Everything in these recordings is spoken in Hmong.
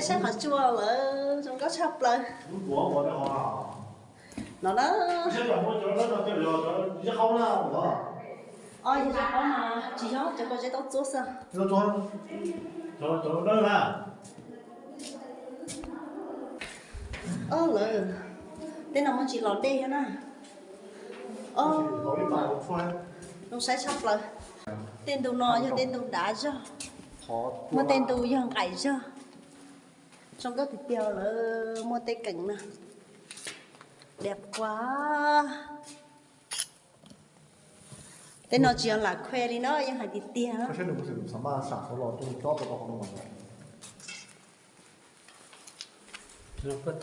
Saib qhov tsua lawm zoo nkauj tshaj plaws. No na. O, yog qhov no tsis yog, cov ko zeb taub txuab xwb. O lawm, tej no muaj tsis los dej thiab na. O, zoo saib tshaj plaws. Tej ntug no yog tej ntug dav zog, muaj tej ntug yog nqaim zog. Zoo nkauj tiag tiag lawm, muaj tej keem na. Diam quas. Tej no tsis yog lam khuej li no, yeej hais tiag tiag. Koj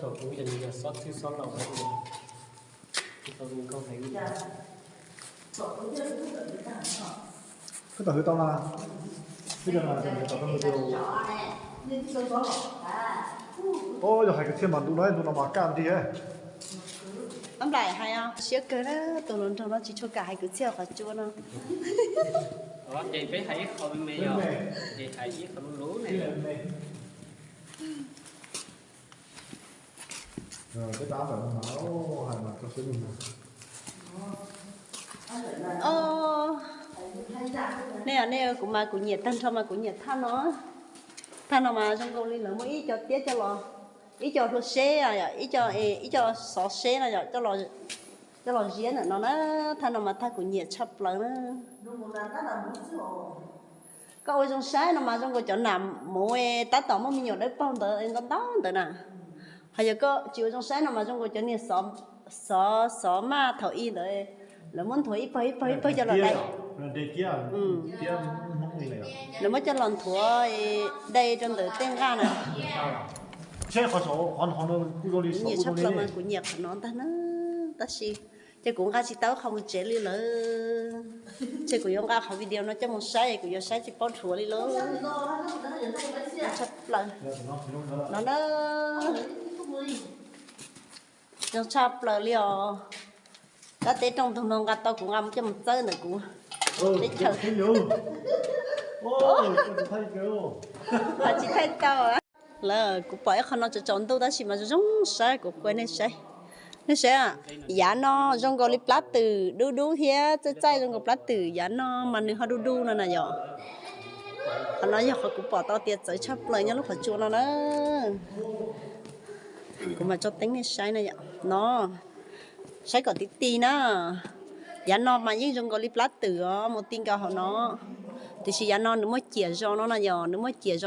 tau hwv tau na. O, yog hais kwv txhiaj mas ntu no, ntu no mas kaj nti. Ab nplaim hais siab kawg na, tus hluas nraug no tsis tshua kam hais kwv txhiaj qhov tsua no. Ces peb hais ib qho me me, ces hais ib qho lub lub ne. Nej, nej, kuv mas kuv nyiam tag nrho mas kuv nyiam thaj no. Thaj no mas zoo nkaus li lawv muaj ib co tiab coj los, ib co hlua seb, ib co, ib co xov seb no yom, coj los ziab ntawm no na. Thaj no mas thaj kuv nyiam tshaj plaws na. Koj ua zoo saib no mas zoo nkaus cov nam muv tab tom muaj me nyuam dawb paug ntawd ntau ntau ntawd na. Ho yog koj tsis ua zoo saib no mas zoo nkaus cov niag xov, xov maj thaum ub ntawd, lawv muab nthuav ib pawg ib pawg ib pawg coj los dai. Lawv muab coj los nthuav dai rau ntawm tej nqaj na. Nyiam tshaj plaws mas kuv nyiam qhov no ntag na, tab sis ces kuv nqa tsis tau qhov mus tsev li lawm. Ces kuv yuav nqa qhov video no coj mus saib, kuv yuav saib tsis paub dhuav li lawm. Tshaj plaws no na. Zoo tshaj plaws li os. Kab teb rooj ntug no nqa tau kuv nqa mus coj mus txawb ntawm kuv teb chaws. Tsis thaij tau. Lawm kuv pom ib qho no tsaus tsaus ntuj tab sis mas zoo zoo saib, kuv qhia nej saib. Nej saib, yav no zoo nkaus li plab twm dub dub thiab txaij txaij zoo nkaus plab twm, yav no mas nws ho du du no na yom. Qhov no yog qhov kuv pom tau tias txawv tshaj plaws nyob lub qhov tsua no na. Kuv mam tso teeb nej saib na yom. No, saib kom tib ti na. Yav no mas yeej zoo nkaus li plab twm os, mus ti nkaus hauv no. Tiam sis yav no nws muaj ciam zos no na yom, nws muaj ciam zos.